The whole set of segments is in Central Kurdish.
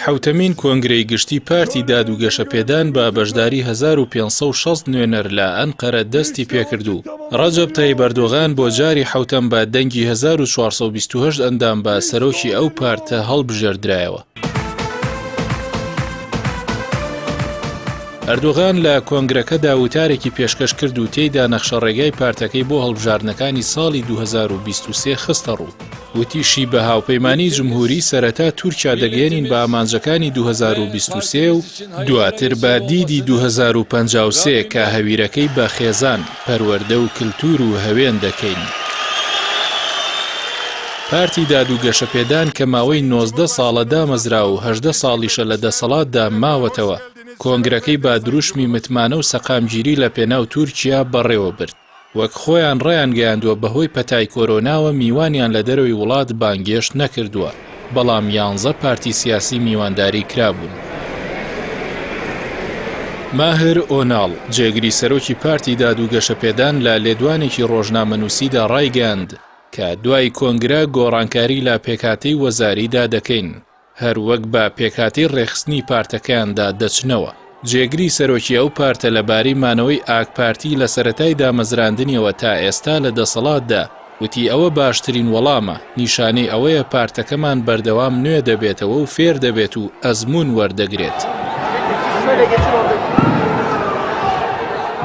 حەوتەمین کۆنگرەی گشتی پارتی داد و گەشەپێدان بە بەشداری 1560 نوێنەر لە ئەنقەرە دەستی پێکرد و ڕەجەب تەیب ئەردۆغان بۆ جاری حەوتەم بە دەنگی 1428 ئەندام بە سەرۆکی ئەو پارتە هەڵبژێردرایەوە. ئەردۆغان لە کۆنگرەکەدا وتارێکی پێشکەش کرد و تێیدا نەخشەڕێگای پارتەکەی بۆ هەڵبژاردنەکانی ساڵی 2023 خستەڕوو. وتیشی بە هاوپەیمانی جمهوری سەرەتا تورکیا دەگەیەنین بە ئامانجەکانی 2023 و دواتر بە دیدی 2053 کە هەویرەکەی بە خێزان، پەروەردە و کلتور و هەوێن دەکەین. پارتی داد و گەشەپێدان کە ماوەی 19 ساڵە دامەزرا و 18 ساڵیشە لە دەسەڵاتدا ماوەتەوە، کۆنگرەکەی بە دروشمی متمانە و سەقامگیری لە پێناو تورکیا بەڕێوەبرد. وەک خۆیان ڕایانگەیاندووە بەهۆی پەتای کۆرۆناوە میوانیان لە دەرەوەی وڵات بانگێشت نەکردووە، بەڵام یانزە پارتی سیاسی میوانداری کرابوون. ماهر ئۆناڵ، جێگری سەرۆکی پارتی داد و گەشەپێدان لە لێدوانێکی ڕۆژنامەنووسیدا ڕایگەیاند کە دوای کۆنگرە گۆڕانکاری لە پێکهاتەی وەزاریدا دەکەین. هەر وەک بە پێکهاتەی ڕێکخستنی پارتەکەیاندا دەچنەوە. جێگری سەرۆکی ئەو پارتە لە بارەی مانەوەی ئاکپارتی لە سەرەتای دامەزراندنیەوە تا ئێستا لە دەسەڵاتدا، وتی ئەوە باشترین وەڵامە، نیشانەی ئەوەیە پارتەکەمان بەردەوام نوێ دەبێتەوە و فێر دەبێت و ئەزموون وەردەگرێت.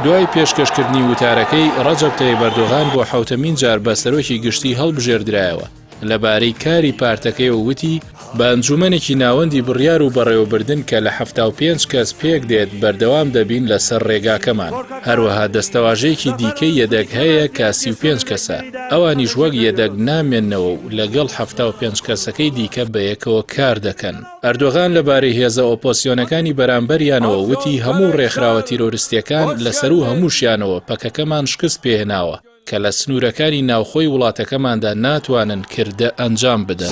دوای پێشکەشکردنی وتارەکەی، ڕەجەب تەیب ئەردۆغان بۆ حەوتەمین جار بە سەرۆکی گشتی هەڵبژێردرایەوە. لەبارەی کاری پارتەکەیەوە وتی، بە ئەنجوومەنێکی ناوەندی بڕیار و بەڕێوەبردن کە لە 75 کەس پێکدێت بەردەوام دەبین لەسەر رێگاکەمان. هەروەها دەستەواژەیەکی دیکەی یەدەگ هەیە کە 35 کەسە، ئەوانیش وەک یەدەگ نامێننەوە و لەگەڵ 75 کەسەکەی دیکە بەیەکەوە کار دەکەن. ئەردۆغان لەبارەی هێزە ئۆپۆسیۆنەکانی بەرامبەریانەوە وتی، هەموو رێکخراوە تیرۆرستییەکان لەسەروو هەمووشیانەوە پەکەکەمان شکست پێهێناوە. کە لە سنوورەکانی ناوخۆی وڵاتەکەماندا ناتوانن کردە ئەنجام بدەن.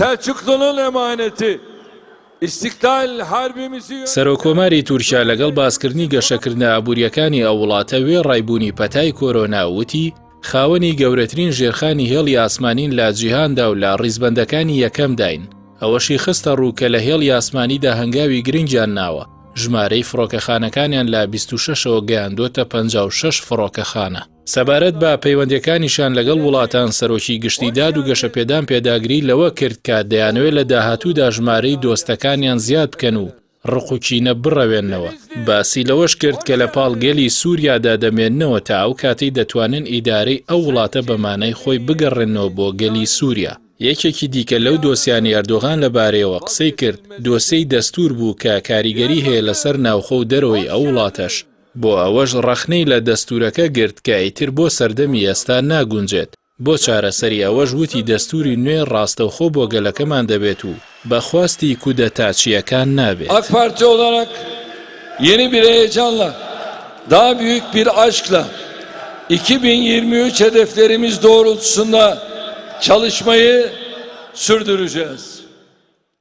سەرۆککۆماری تورکیا لەگەڵ باسکردنی گەشەکردنە ئابوورییەکانی ئەو وڵاتە وێڕای بوونی پەتای کۆرۆنا وتی، خاوەنی گەورەترین ژێرخانی هێڵی ئاسمانین لە جیهاندا و لە ڕیزبەندەکانی یەکەمداین. ئەوەشی خستەڕوو کە لە هێڵی ئاسمانیدا هەنگاوی گرنگیان ناوە، ژمارەی فڕۆکەخانەکانیان لە 26 ەوە گەیاندۆتە 56 فڕۆکەخانە. سەبارەت بە پەیوەندیەکانیشیان لەگەڵ وڵاتان سەرۆکی گشتی داد و گەشەپێدان پێداگری لەوە کرد کە دەیانەوێت لە داهاتوودا ژمارەی دۆستەکانیان زیاد بکەن و ڕق و کینە بڕەوێننەوە. باسی لەوەش کرد کە لە پاڵ گەلی سوریادا دەمێننەوە تا ئەو کاتەی دەتوانن ئیدارەی ئەو وڵاتە بە مانای خۆی بگەڕێننەوە بۆ گەلی سوریا. یەکێکی دیکە لەو دۆسیانەی ئەردۆغان لەبارەیەوە قسەی کرد، دۆسێی دەستوور بوو کە کاریگەری هەیە لەسەر ناوخۆ و دەرەوەی ئەو وڵاتەش. بۆ ئەوەش ڕەخنەی لە دەستوورەکە گرت کە ئیتر بۆ سەردەمی ئێستا ناگونجێت، بۆ چارەسەری ئەوەش وتی دەستووری نوێ ڕاستەوخۆ بۆ گەلەکەمان دەبێت و بە خواستی کودەتاچییەکان نابێت. AK Parti olarak yeni bir heyecanla, daha büyük bir aşkla 2023 hedeflerimiz doğrultusunda çalışmayı sürdüreceğiz.